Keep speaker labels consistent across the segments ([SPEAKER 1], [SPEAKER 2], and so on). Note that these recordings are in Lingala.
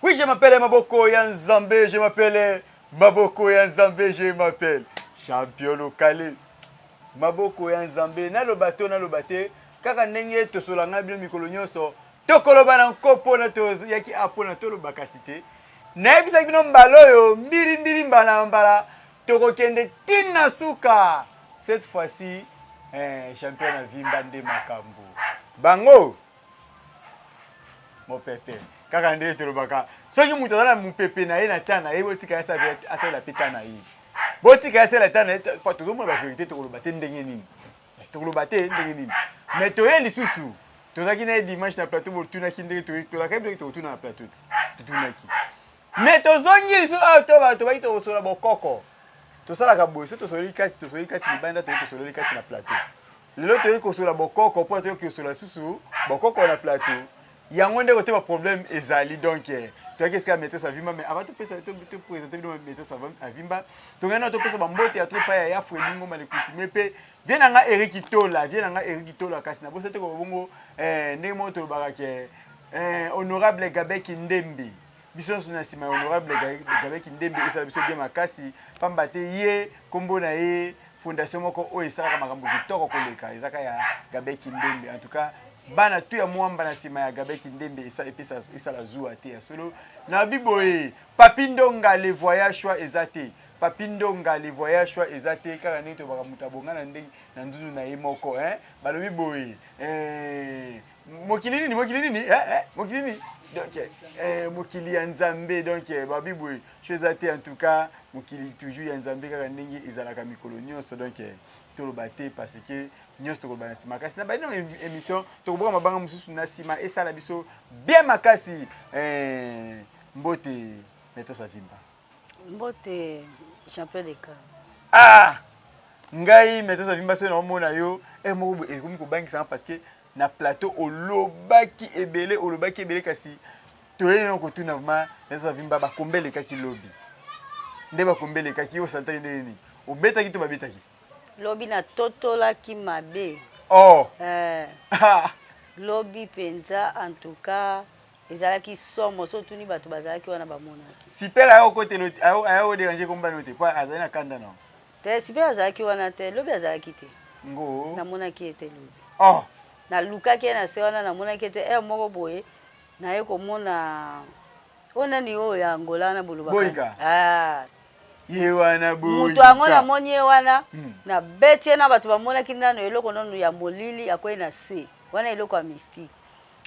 [SPEAKER 1] Oui, je m'appelle Maboko ya Nzambe, je m'appelle Maboko ya Nzambe, je m'appelle champion local. Maboko ya Nzambe, naloba to naloba te, kaka ndenge tosolanga bino mikolo nyonso, tokoloba na nko mpona toyaki a mpona toloba kasi te. Nayebisaki bino mbala oyo mbili mbili mbala na mbala tokokende tina suka. Cette fois-ci, eh, champion na vimba nde makambo. Bango mopepe kaka ndenge tolobaka soki moto aza na mopepe na ye na temps na ye botika ye asalela mpe temps na ye botika ye asalela temps na ye tozomona baverité tokoloba te ndenge nini tokoloba te ndenge nini mais toye lisusu tozalaki na ye dimanche na plateau botunaki ndenge tolakaki biso tokotuna na plateau ti totunaki mais tozongi lisusu awa to tobaki tokosola bokoko tosalaka boye so tosololi kati tosololi kati libanda toye tosololi kati na plateau lelo toyei kosola bokoko mpo toyei kosola lisusu bokoko na plateau yango nde kote baproblème ezali donc eh, toyaki esika ya maîtresse avimba mais avant topesa topresente bino maîtresse avimba tongai na topesa bambote ya trop ya ya Fredi Ngoma le coutumier mpe vie na nga Eric Tola vie na nga Eric Tola kasi nabosa te kobongo eh, ndenge moko tolobaka ke eh, honorable Gabeki Ndembe biso nyonso na nsima ya honorable Gabeki Ndembe esala biso bien makasi pamba te ye nkombo na ye fondation moko oyo esalaka makambo kitoko koleka ezaka ya Gabe Kindembe en tout cas bana tu ya mwamba na nsima ya Gabe Kindembe epesa esala zuwa te ya solo na biboye Papi Ndonga le voyage choix eza te Papi Ndonga le voyage choix eza te kaka ndenge tobaka moto abonga na ndenge na nzunzu na ye moko hein balobi boye eh, mokili nini mokili nini eh, eh, mokili nini donc eh, mokili ya Nzambe donc eh, babi boye choix eza te en tout cas mokili toujours ya nzambe kaka ndenge ezalaka mikolo nyonso donc eh, toloba te parce que nyonso tokoloba na nsima kasi na bino émission tokoboka mabanga mosusu na nsima esala biso bien makasi eh, mbote maîtresse avimba
[SPEAKER 2] mbote champion de cas
[SPEAKER 1] ah ngai maîtresse avimba soki naomona yo eh, moko ekomi kobangisanga parce que na plateau olobaki ebele olobaki ebele kasi toyei nano kotuna vraiment naza vimba bakombe elekaki lobi nde bakombe elekaki yo osantaki ndenge nini obetaki to babetaki
[SPEAKER 2] lobi natotolaki mabe
[SPEAKER 1] oh.
[SPEAKER 2] eh, lobi mpenza en tout cas ezalaki somo so otuni bato bazalaki wana bamonaki
[SPEAKER 1] super aya okotela aya oderange kombano te po azali na kanda na
[SPEAKER 2] te super azalaki wana te lobi azalaki te
[SPEAKER 1] ngo
[SPEAKER 2] namonaki ye te lobi
[SPEAKER 1] oh.
[SPEAKER 2] Nalukaki ye na se wana namonaki ye te heure moko boye naye komona oyo nani oyo ya Angola wana bolobaka
[SPEAKER 1] Boyika.
[SPEAKER 2] Ah.
[SPEAKER 1] Ye wana boyika.
[SPEAKER 2] Moto yango namoni ye wana hmm. nabeti ye na bato bamonaki nano eloko nano ya molili akwei na se wana eloko ya mystique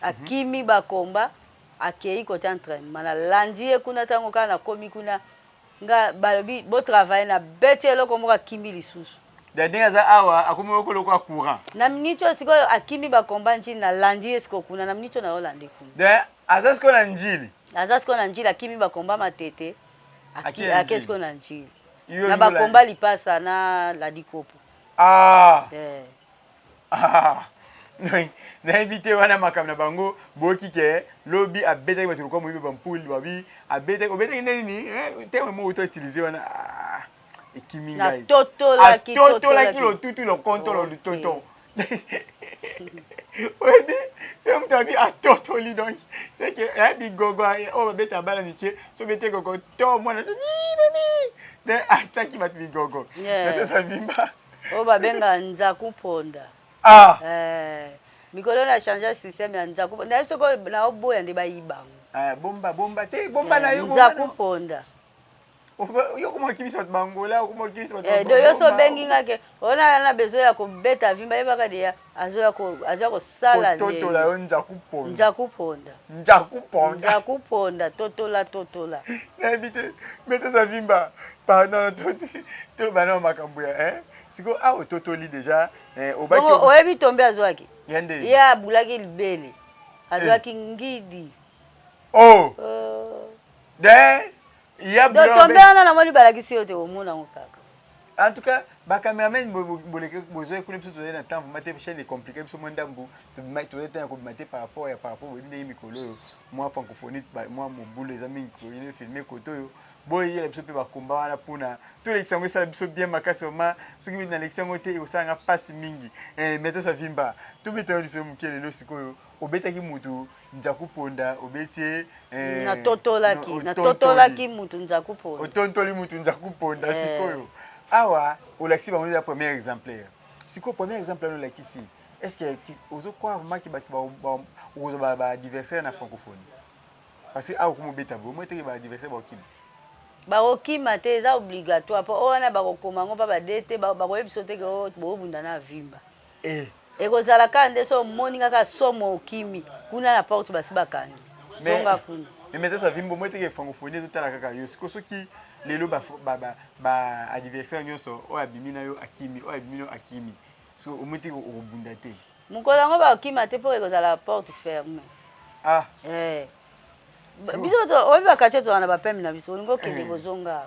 [SPEAKER 2] akimi bakomba akei kote entraînement nalandi ye kuna ntango kaka nakomi kuna Nga balobi bo travailler na beti eloko moko akimi lisusu.
[SPEAKER 1] Da ndenge aza awa akomi oko lokola courant.
[SPEAKER 2] Na minute oyo sikoyo akimi ba combat ndjili na landi ye sikoyo kuna na minute oyo nazo lande kuna.
[SPEAKER 1] Da aza sikoyo na ndjili.
[SPEAKER 2] Aza sikoyo na ndjili akimi ba combat matete ake sikoyo na ndjili. Na ba combat lipasa na ladi kopo.
[SPEAKER 1] Ah.
[SPEAKER 2] Eh.
[SPEAKER 1] Ah, nayebi te wana makambo na bango boyoki ke lobi abetaki bato lokola moyibi bampule babi abetaki obetaki nde nini eh, terme moko to utilize wana ah, ekimi ngai atotolaki lotutu lokonto lotonton oyebi soki moto abi atotoli donc c'est que eh, bigogo eh, oyo babeta bana mike so bete gogo to mwana so mimi nde atiaki bato bigogo natesa vimba
[SPEAKER 2] Oyo babenga nzaku mponda.
[SPEAKER 1] Ah.
[SPEAKER 2] Eh, mikolo na changer système ya nzaku na soko na oboya nde bayiba yango.
[SPEAKER 1] Ah, bomba bomba te bomba eh, na yo
[SPEAKER 2] nzaku mponda.
[SPEAKER 1] Yo koma okimisa bato bangola okoma okimisa bato
[SPEAKER 2] eh, do yo so obengi nga ke ona na besoin ya kobeta vimba yebaka deya azoya kosala
[SPEAKER 1] totola yo nzaku mponda
[SPEAKER 2] nzaku mponda
[SPEAKER 1] nzaku mponda
[SPEAKER 2] nzaku mponda totola totola
[SPEAKER 1] nayebi te betesa vimba pardon toloba nao makambo ya eh? sikoyo awa ototoli deja eh,
[SPEAKER 2] obaki oyebi tombe azwaki
[SPEAKER 1] ya nde
[SPEAKER 2] ye abulaki libele azwaki eh. ngidi
[SPEAKER 1] oh oh. de ya
[SPEAKER 2] tombe wana namoni balakisi yo te omona yango kaka
[SPEAKER 1] en tout cas Ba cameraman boleke bozwaki kuna biso tozali na temps vraiment te chaîne ecomplique biso mwa ndambu tozali temps ya kobima te par rapport ya par rapport boyebi ndenge mikolo oyo mwa francophonie mwa mobulu eza mingi koyini filme kote oyo boyeyela biso mpe bakomba wana mpona tolekisa yango esala biso bien makasi vraiment soki miti nalekisi yango te ekosala nga mpasi mingi eh, maîtresse avimba tobeta yo lisolo moke lelo sikoyo obetaki mutu nzaku ponda obeti ye
[SPEAKER 2] eh, natotolaki natotolaki mutu nzaku ponda
[SPEAKER 1] otontoli mutu nzaku ponda eh. Sikoyo awa olakisi bango eza premier exemplaire. Sikoyo premier exemple wana olakisi, est ce que ozo croire vraiment ke bato okozwa ba adversaire na francophonie? Parce que awa okoma obeta boye omoni te ke ba adversaire bakokima?
[SPEAKER 2] Bakokima te, eza obligatoire po oyo wana bakokoma yango pa ba DT bakoyebisa yo te ke oh, bobunda na vimba.
[SPEAKER 1] Eh.
[SPEAKER 2] Ekozala kaka nde so omoni kaka somo okimi kuna na porte basi bakangi. Zonga kuna.
[SPEAKER 1] Mais maîtresse avimbo moi teke francophonie ezotala kaka yo siko soki lelo ba ba ba, ba adversaire nyonso oyo abimi na yo akimi oyo abimi na yo akimi so omoni teke okobunda te.
[SPEAKER 2] Mokolo yango bakokima te mpo ekozala porte ferme.
[SPEAKER 1] Ah.
[SPEAKER 2] Eh. Biso oyebi ba quartier tozala na ba peme na biso olingi okende eh. kozonga.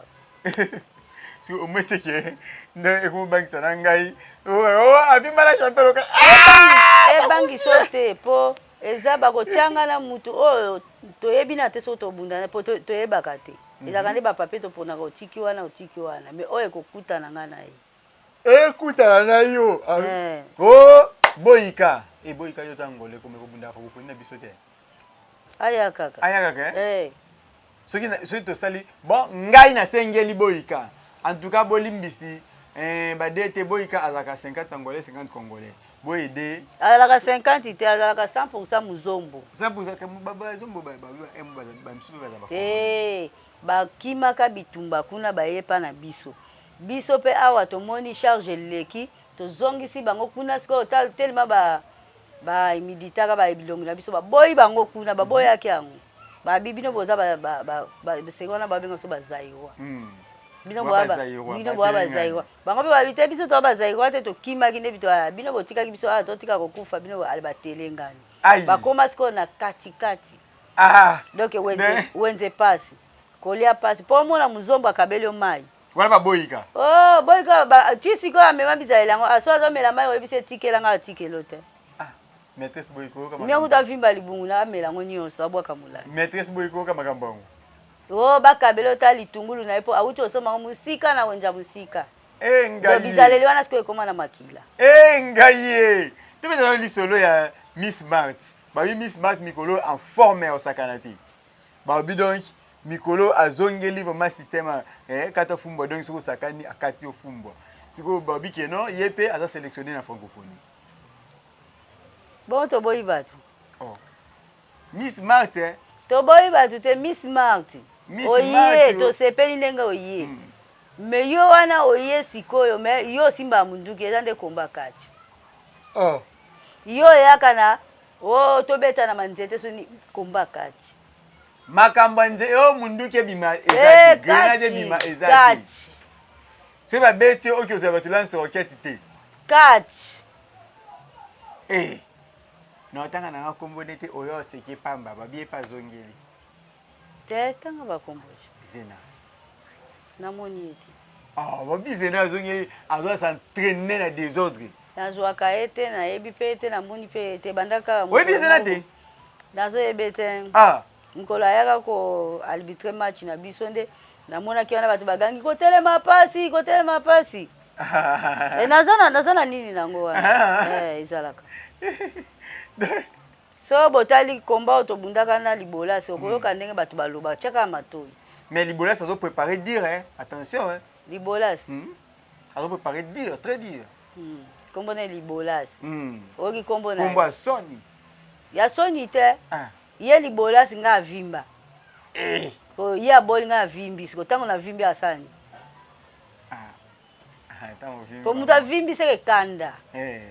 [SPEAKER 1] Soki omoni te ke nde ekomobangisa na ngai oh, oh, abimba na champion loka
[SPEAKER 2] ah! Ebangisa te mpo eza bakotyanga na mutu oyo toyebi na te soki tobundana mpo toyebaka te ezalaka nde bapapie toponaka otiki wana otiki wana mais oyo ekokutana ngai na ye
[SPEAKER 1] ekutana na yo ah. Eh. O oh, boyika eboyika yo tango ngole kome kobunda francophonie na biso te.
[SPEAKER 2] Aya kaka.
[SPEAKER 1] Aya kaka eh? Eh. Soki soki tosali bon ngai nasengeli boyika en tout cas bolimbisi eh, ba DT boyika azalaka 50 angolais 50 congolais boyede.
[SPEAKER 2] Azalaka 50 te, azalaka 100% muzombo.
[SPEAKER 1] 100% bazombo bamisusu mpe baza
[SPEAKER 2] te bakimaka bitumba kuna baye epa na biso. Biso pe awa tomoni charge eleki tozongisi bango kuna sikoyo telema ba ba humiditaka ba bilongi na biso baboyi bango kuna baboyaki yango babi bino boza ba ba ba, ba seko wana babenga biso ba zaïrois bino boa ba bino boa ba zaïrois bango pe babi te biso toa ba zaïrois te tokimaki nde bito bino botikaki biso awa totika kokufa bino ale batelengani bakoma sikoyo na katikati
[SPEAKER 1] ah.
[SPEAKER 2] Donc wenze, wenze pasi kolia pasi po omona muzombo akabeli yo mayi
[SPEAKER 1] wana baboyika
[SPEAKER 2] oh boyika ba, ti sikoyo amema bizaleli yango aso azomela mai oyebisi etikela ngai atikelo te.
[SPEAKER 1] Ah, maîtresse boyika oyoka
[SPEAKER 2] makambo kuta avimba libungu na amela yango nyonso abwaka molai.
[SPEAKER 1] Maîtresse boyika oyoka makambo yango.
[SPEAKER 2] Oh bakabela ota litungulu na ye mpo awuti osomba yango mosika na wenza mosika.
[SPEAKER 1] Eh, ngai
[SPEAKER 2] bizaleli wana sikoyo ekoma na makila.
[SPEAKER 1] Eh, ngai ye tobetaka lisolo ya Miss Mart. Babi Miss Mart mikolo en forme ya osakana te. Babi donc mikolo azongeli vraiment système eh, kata fumbwa donc soki osakani akati yo fumbwa. Sikoyo babi ke non ye mpe aza sélectionné na francophonie.
[SPEAKER 2] Bon toboyi bato.
[SPEAKER 1] Oh. Miss Mart eh?
[SPEAKER 2] Toboyi bato te Miss Mart.
[SPEAKER 1] Miss
[SPEAKER 2] oye
[SPEAKER 1] Mart,
[SPEAKER 2] tosepeli ndenge oye. Mais yo wana oye sikoyo mais yo osimba munduki eza nde komba kati.
[SPEAKER 1] Oh.
[SPEAKER 2] Yo oyaka na oh tobeta na manzete soni komba kati.
[SPEAKER 1] Makambo ya nze oyo munduki ebima eza te, grenade ebima eza te. Soki babeti yo oki ozwa bato lance roquette te.
[SPEAKER 2] Catch.
[SPEAKER 1] Eh. Na otanga na nga kombo nete oyo oseke pamba babi epa azongeli.
[SPEAKER 2] Te tanga ba kombo te.
[SPEAKER 1] Zena.
[SPEAKER 2] Namoni ye te.
[SPEAKER 1] Oh, babi Zena azongeli azo s'entraîner na désordre.
[SPEAKER 2] Nazwaka ye te, nayebi mpe ye te, namoni mpe ye te. Banda kaka
[SPEAKER 1] Oyebi Zena te?
[SPEAKER 2] Nazoyeba ye te.
[SPEAKER 1] Ah.
[SPEAKER 2] Mokolo ayaka ko arbitrer match na biso nde namonaki wana bato bagangi kotelema pasi, kotelema pasi. Eh, naza na naza na nini nango wana? Eh, ezalaka. So botali combat oyo tobundaka na Libolasi okoyoka ndenge bato baloba, tiaka matoyi.
[SPEAKER 1] Mais Libolasi azo préparer dire hein. Attention hein.
[SPEAKER 2] Libolasi.
[SPEAKER 1] Azo préparer dire, très dire.
[SPEAKER 2] Kombo na Libolasi. Oyoki kombo na ye?
[SPEAKER 1] Kombo ya soni.
[SPEAKER 2] Ya soni te.
[SPEAKER 1] Ah.
[SPEAKER 2] Ye Libolasi nga avimba.
[SPEAKER 1] Eh.
[SPEAKER 2] Ko ye aboli nga avimbi siko tango na vimbi asani.
[SPEAKER 1] Ah. Ah,
[SPEAKER 2] Po moto avimbi seke kanda.
[SPEAKER 1] Eh.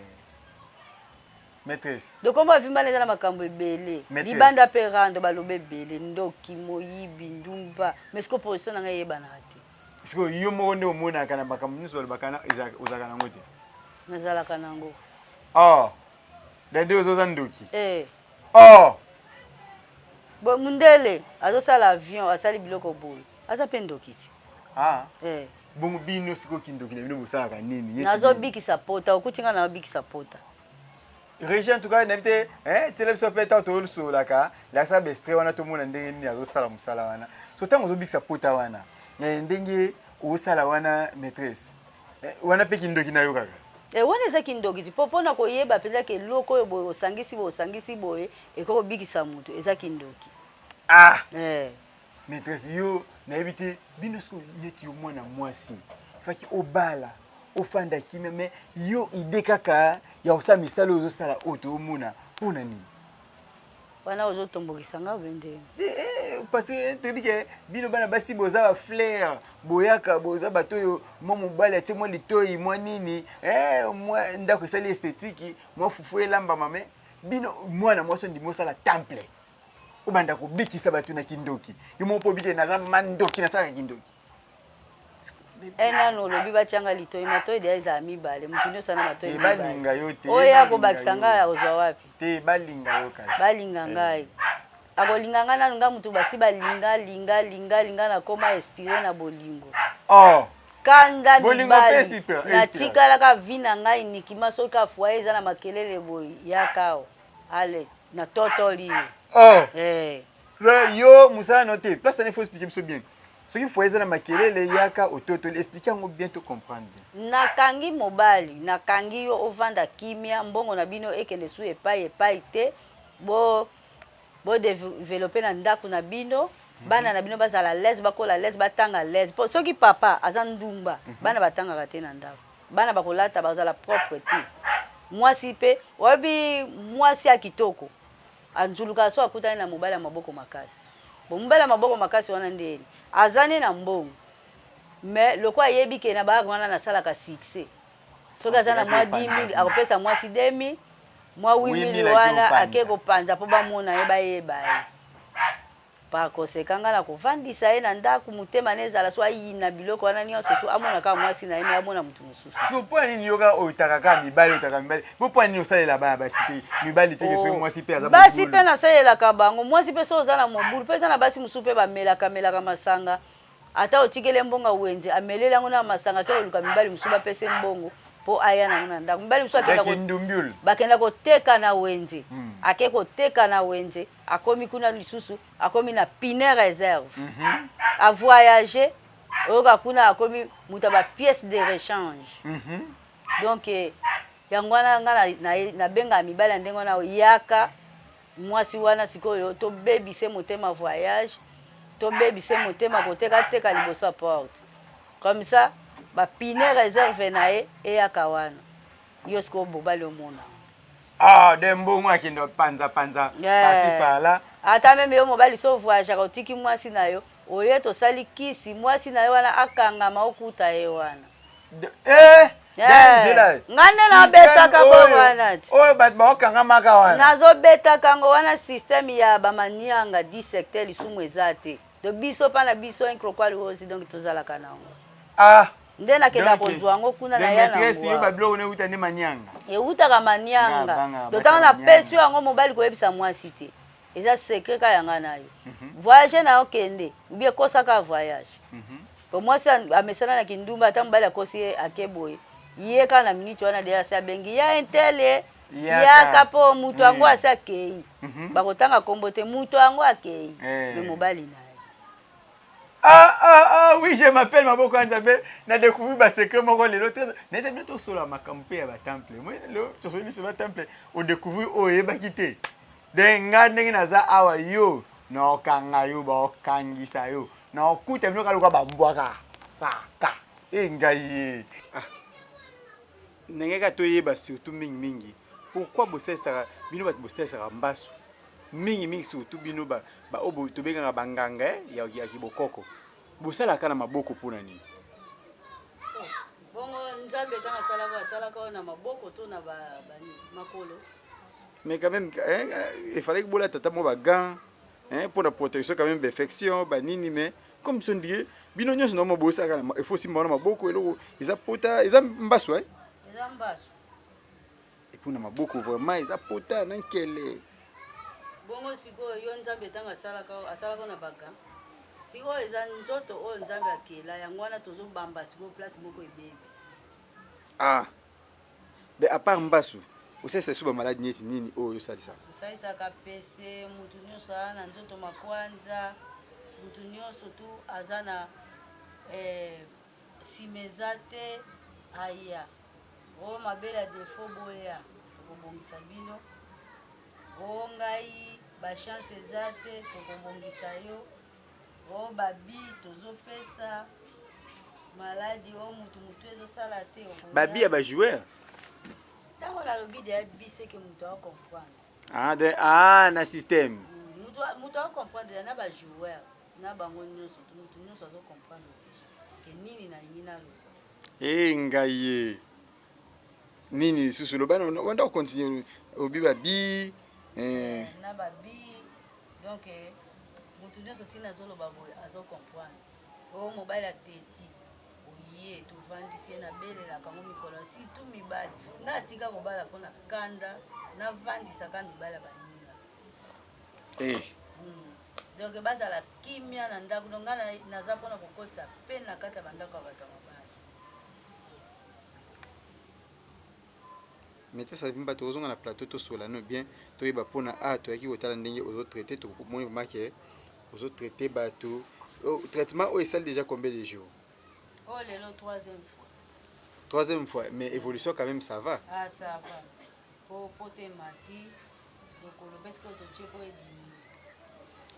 [SPEAKER 1] Maîtresse.
[SPEAKER 2] Donc kombo avimba eza na makambo ebele. Libanda pe rando baloba ebele ndoki, moyibi, ndumba. Mais siko position na ngai eyebanaka te.
[SPEAKER 1] Siko yo moko nde omonaka na makambo nyonso balobaka na ozalaka nango te.
[SPEAKER 2] Nazalaka nango.
[SPEAKER 1] Oh. Dade ozoza ndoki.
[SPEAKER 2] Eh.
[SPEAKER 1] Oh.
[SPEAKER 2] Bo mundele azosala avion asali biloko boye. Aza pe ndoki ti.
[SPEAKER 1] Ah.
[SPEAKER 2] Eh.
[SPEAKER 1] Bongo bino sikoyo kindoki na bino bosalaka nini?
[SPEAKER 2] Nazobikisa pota, okuti nga nazobikisa pota.
[SPEAKER 1] Régie en tout cas nayebi te eh, tiela biso mpe ntango tosololaka lakisa baextrait wana tomona ndenge nini azosala mosala wana. So ntango ozobikisa pota wana eh, ndenge osala wana maîtresse eh, wana mpe kindoki na yo kaka?
[SPEAKER 2] Eh, wana eza kindoki ti mpo mpona koyeba mpenza ke eloko oyo boye osangisi boye osangisi boye ekoki kobikisa moto, eza kindoki.
[SPEAKER 1] Ah!
[SPEAKER 2] Eh.
[SPEAKER 1] Maîtresse yo nayebi te bino sikoyo neti yo mwana mwasi faki obala ofanda kimia mais yo idée kaka ya kosala misala oyo ozosala oyo toomona mpo na nini?
[SPEAKER 2] Wana ozotombokisa nga obe ndenge?
[SPEAKER 1] Eh, parce que toyebi ke bino bana basi boza ba flair, boyaka boza bato oyo mwa mobali atie mwa litoi mwa nini eh, mwa ndako esali esthétique mwa fufu elambama, mais bino mwana mwasi ondimi osala temple obanda kobikisa bato na kindoki yo moko mpo obike naza ma ndoki nasalaka kindoki.
[SPEAKER 2] E nanu olobi batianga litoi, matoi deya ezala mibale, motu nyonso ana matoi.
[SPEAKER 1] Balinga yo te.
[SPEAKER 2] Oyo akobakisa ngai akozwa wapi?
[SPEAKER 1] Te, balinga yo kasi.
[SPEAKER 2] Balinga ngai, akolinga ngai nanu ngai motu basi balinga linga linga linga nakoma inspiré na bolingo.
[SPEAKER 1] Oh.
[SPEAKER 2] Kanda mibali natikalaka vi na ngai nikima soki afoye eza na makelele boye yakao ale na totoli yo.
[SPEAKER 1] Oh.
[SPEAKER 2] Eh.
[SPEAKER 1] Yo mosala no te place wana, il faut expliquer biso bien. Soki foyer eza na makelele, yaka ototoli, explique yango bien to comprendre bien.
[SPEAKER 2] Nakangi mobali, nakangi yo ovanda kimia, mbongo na bino ekende su epai epai te, bo bodévelopper na ndako na bino, bana na bino bazala l'aise, bakola l'aise, batanga l'aise. Po soki papa aza ndumba, bana batangaka te na ndako, bana bakolata bazala propre te. Mwasi mpe oyebi, mwasi ya kitoko anzulukaka so akutani na mobali ya maboko makasi. Bo mobali ya maboko makasi wana ndeni aza nde na mbongo, mais lokola ayebi ke na bar wana nasalaka succès, soki aza na mwa 10 000 akopesa mwasi 2 000, mwa 8 000 wana ake kopanza mpo bamona ye, bayeba ye. Par conséquent ngai na kovandisa ye na ndako, motema na ezala so ayina biloko wana nyonso tu, amona kaka mwasi na ye me amona motu mosusu.
[SPEAKER 1] Mpo ya nini yoka otaka kaka mibali, otaka mibali? Bo mpo ya nini osalela bana basi te, mibali te? Soki mwasi mpe aza
[SPEAKER 2] basi mpe nasalelaka bango. Mwasi mpe so oza na mobulu mpe eza na basi mosusu mpe bamelaka melaka masanga, ata otikeli mbongo wenze, ameleli yango na masanga, ake koluka mibali mosusu bapesa mbongo mpo aya nango na ndako. Mibali mosusu bakenda koteka na wenze, ake koteka na wenze, akomi kuna lisusu akomi na pine réserve, avoyage, oyoka kuna akomi moto ya bapièce de rechange. Donc yango wana nga nabengaka mibali ya ndenge wana, oyaka mwasi wana sikoyo tobebise motema voyage, tobebise motema kotekateka liboso ya porte, comme ça bapine réserve na ye eyaka wana. Yo sikoyo bobali omona.
[SPEAKER 1] Ah, de mbongo akende panza panza par-ci par-là.
[SPEAKER 2] Ata même yo mobali so voyageaka, otiki mwasi na yo, oye tosali kisi, mwasi na yo wana akangama, okuta ye wana.
[SPEAKER 1] Eh, nzela.
[SPEAKER 2] Nga nde nabetaka bongo wana ti.
[SPEAKER 1] Oyo bato baokangamaka wana.
[SPEAKER 2] Nazobetaka yango wana, système ya bamanianga 10 secteur lisumu eza te. Donc biso mpa na biso incrokwali osi, donc tozalaka nango.
[SPEAKER 1] Ah.
[SPEAKER 2] Nde nakenda kozwa yango kuna na ya.
[SPEAKER 1] Maîtresse, yo babiloko ne euta nde manianga?
[SPEAKER 2] Eutaka manianga. Donc ntango napesi yo yango, mobali koyebisa mwasi te, eza secret ka yanga na yo. Voyage na yo, kende ubie kosaka voyage po mwasi amesana na kindumba. Ata mobali akosi ye ake boye, ye kaka na minute wana deya asi abengi ya intele, yaka, mpo moto yango asi akei, bakotanga nkombo te, moto yango akei me mobali na ye.
[SPEAKER 1] Ah, ah, ah, oui, je m'appelle Maboko ya Nzambe. Na découvrir ba secret moko lelo. Nayesa bino tosola makambo mpe ya batemple. Moi lelo tosoli biso ba temple, odécouvrir oyo oyebaki te. De nga ndenge naza awa, yo naokanga yo, baokangisa yo, naokuta bino kaka lokola bambwaka kaka e ngai ye. Ah. Ndenge kaka toyeba surtout mingimingi pourquoi bosalisaka, bino bato bosalisaka mbasu mingimingi, surtout bino baoyo tobengaka banganga ya kibokoko, bosalaka na maboko mpona nini?
[SPEAKER 2] Bongo Nzambe ntango asalaka, asalaka oyo na maboko to na makolo?
[SPEAKER 1] Mais quand même hein, il fallait que bolata ata mwa bagants, hein, mpona protection quand même, bainfection banini. Mais comme so ndie bino nyonso na bosalaka, il faut simba wana maboko, eloko eza pota, eza mbasu, eh?
[SPEAKER 2] Eza mbasu.
[SPEAKER 1] Et puis na maboko vraiment eza pota na nkele.
[SPEAKER 2] Bongo sikoyo yo Nzambe ntango asalaka, asalaka na baga? Sikoyo eza nzoto oyo Nzambe akela, yango wana tozobamba sikoyo place moko ebebi.
[SPEAKER 1] Ah, mais à part mbasu, osalisa lisusu bamaladi neti nini oyo osalisaka?
[SPEAKER 2] Osalisaka pese, mutu nyonso aza na nzoto makwanza, mutu nyonso tu aza na eh, nsima eza te, aya o mabele ya defo, boya tokobongisa bino. O ngai bachance eza te, tokobongisa yo. O babi tozopesa maladi o mutu mutu ezosala te.
[SPEAKER 1] Babi ya bajoueur.
[SPEAKER 2] Ntango nalobi deya biseke, moto acomprendre.
[SPEAKER 1] Ah, de, ah, na système.
[SPEAKER 2] Moto acomprendre na bajoueur na bango nyonso, moto nyonso azocomprendre déjà ke nini nalingi naloba.
[SPEAKER 1] E ngai ye nini lisusu? Loba, wanda ocontinue, obi babi
[SPEAKER 2] eh. Na babi, donc moto nyonso ntina azoloba boye azocomprendre. Oyo mobali ateti, oye tovandisi ye, nabelelaka yango mikolo, surtout mibali. Nga atika kobala mpona kanda, navandisaka mibali ya baninga.
[SPEAKER 1] Eh.
[SPEAKER 2] Donc bazala kimia na ndako. Donc nga naza mpona kokotisa mpe na kati ya bandako ya bato ya mabala.
[SPEAKER 1] Maîtresse Avimba, tozonga na plateau, tosola no bien, toyeba mpona a toyaki kotala ndenge ozotraite. Tomoni vraiment ke ozotraite bato. Traitement oyo esali déjà combien de jours?
[SPEAKER 2] Oyo lelo troisième fois.
[SPEAKER 1] Troisième fois, mais évolution quand même, ça va?
[SPEAKER 2] Ah, ça va, po po te mati lokolo beske oyo totie po ediminue.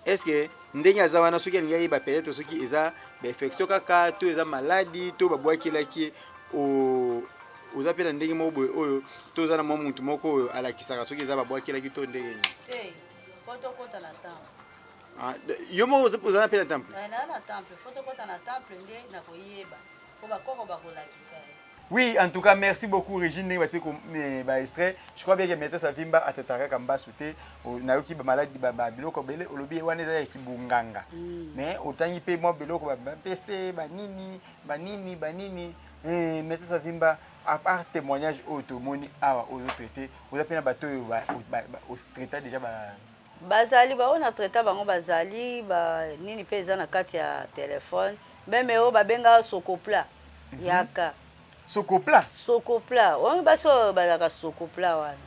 [SPEAKER 1] Est ce que ndenge aza wana, soki alingi ayeba peut-être soki eza bainfection kaka to eza maladi to babwakelaki ye, oza mpe na ndenge moko boye oyo to oza na mwa mutu moko oyo alakisaka soki eza babwakelaki to ndenge nini?
[SPEAKER 2] Te, faut tokɔta na temple.
[SPEAKER 1] Ah, yo moko oza mpe na temple?
[SPEAKER 2] Naa na temple. Faut tokɔta na temple nde nakoyeba, mpo bakoko bakolakisa ye.
[SPEAKER 1] Oui, en tout cas, merci beaucoup Régine ndenge batie ba extrait. Je crois bien que maîtresse Avimba atetaka kaka mbasu te. Nayoki ba maladi ba biloko ebele olobi wana eza ya kibunganga. Mais otangi mpe mwa biloko ba PC, ba nini, ba nini, ba nini. Eh, maîtresse Avimba, à part témoignage oyo tomoni awa oyo traité, oza mpe na bato oyo otraita déjà ba
[SPEAKER 2] Bazali baoyo na traita bango, bazali ba nini mpe eza na kati ya telefone même oyo babengaka sokopla yaka.
[SPEAKER 1] Sokopla?
[SPEAKER 2] Sokopla oyo, basi oyo bazalaka sokopla wana.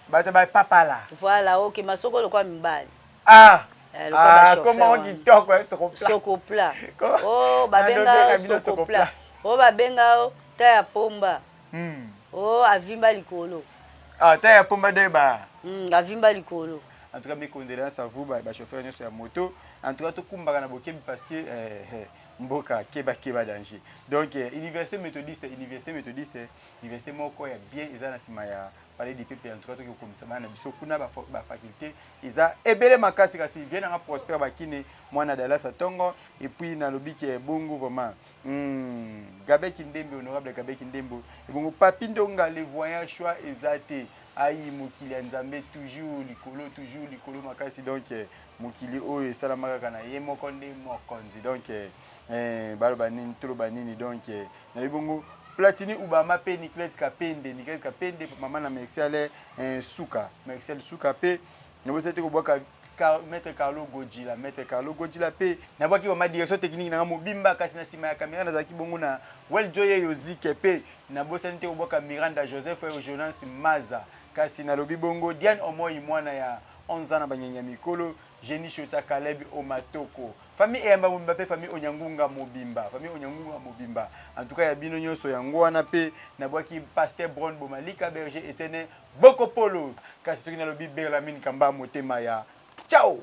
[SPEAKER 1] Bato bapapala.
[SPEAKER 2] Voilà, ok, masoko lokola mibali.
[SPEAKER 1] Ah.
[SPEAKER 2] Eh, lokola
[SPEAKER 1] ah,
[SPEAKER 2] bachauffeur
[SPEAKER 1] comment
[SPEAKER 2] wana.
[SPEAKER 1] Kitoko eh, sokopla.
[SPEAKER 2] Sokopla oyo babenga sokopla, oyo babenga o ta ya pomba, oyo avimba likolo.
[SPEAKER 1] Ah, ta ya pomba de ba
[SPEAKER 2] Avimba likolo.
[SPEAKER 1] En tout cas, mes condoléances à vous, bachauffeur nyonso ya moto. En tout cas, tokumbaka na bokebi parce que mboka keba keba, danger. Donc université méthodiste, université méthodiste, université moko ya bien eza na nsima ya palais du peuple. En tout cas, toki kokomisa bana na biso kuna, bafaculté eza ebele makasi. Kasi vie nanga Prosper Bakine, mwana Dallas atongo, et puis nalobi ke bongo vraiment Gabe Kindembe, honorable Gabe Kindembo, ebongo Papi Ndonga le voyant, choix eza te. Ayi mokili ya Nzambe toujours likolo, toujours likolo makasi. Donc mokili oyo esalama kaka na ye moko nde mokonzi. Donc baloba nini, toloba nini? Donc nalobi bongo Platini Ubama mpe Niclete Kapende, Niclete Kapende, mama na Merciale suka, Merciale suka. Mpe nabosani te kobwaka maître Carlo Godjila, maître Carlo Godjila. Mpe nabwaki mama direction technique nanga mobimba, kasi na nsima ya caméra nazalaki bongo na Weljoye Yozike. Mpe nabosani te kobwaka Miranda Joseph oyo Jonas Maza. Kasi nalobi bongo Diane Omoi, mwana ya 11 ans na banyanya mikolo, Jenny Shota, Caleb Omatoko, famille Eyamba mobimba, mpe famille Onyangunga mobimba, famille Onyangunga mobimba. En tout cas, ya bino nyonso yango wana. Mpe nabwaki pasteur Bron Bomalika, berger Etienne Bokopolo. Kasi soki nalobi Berlamine Kamba, motema ya ciao.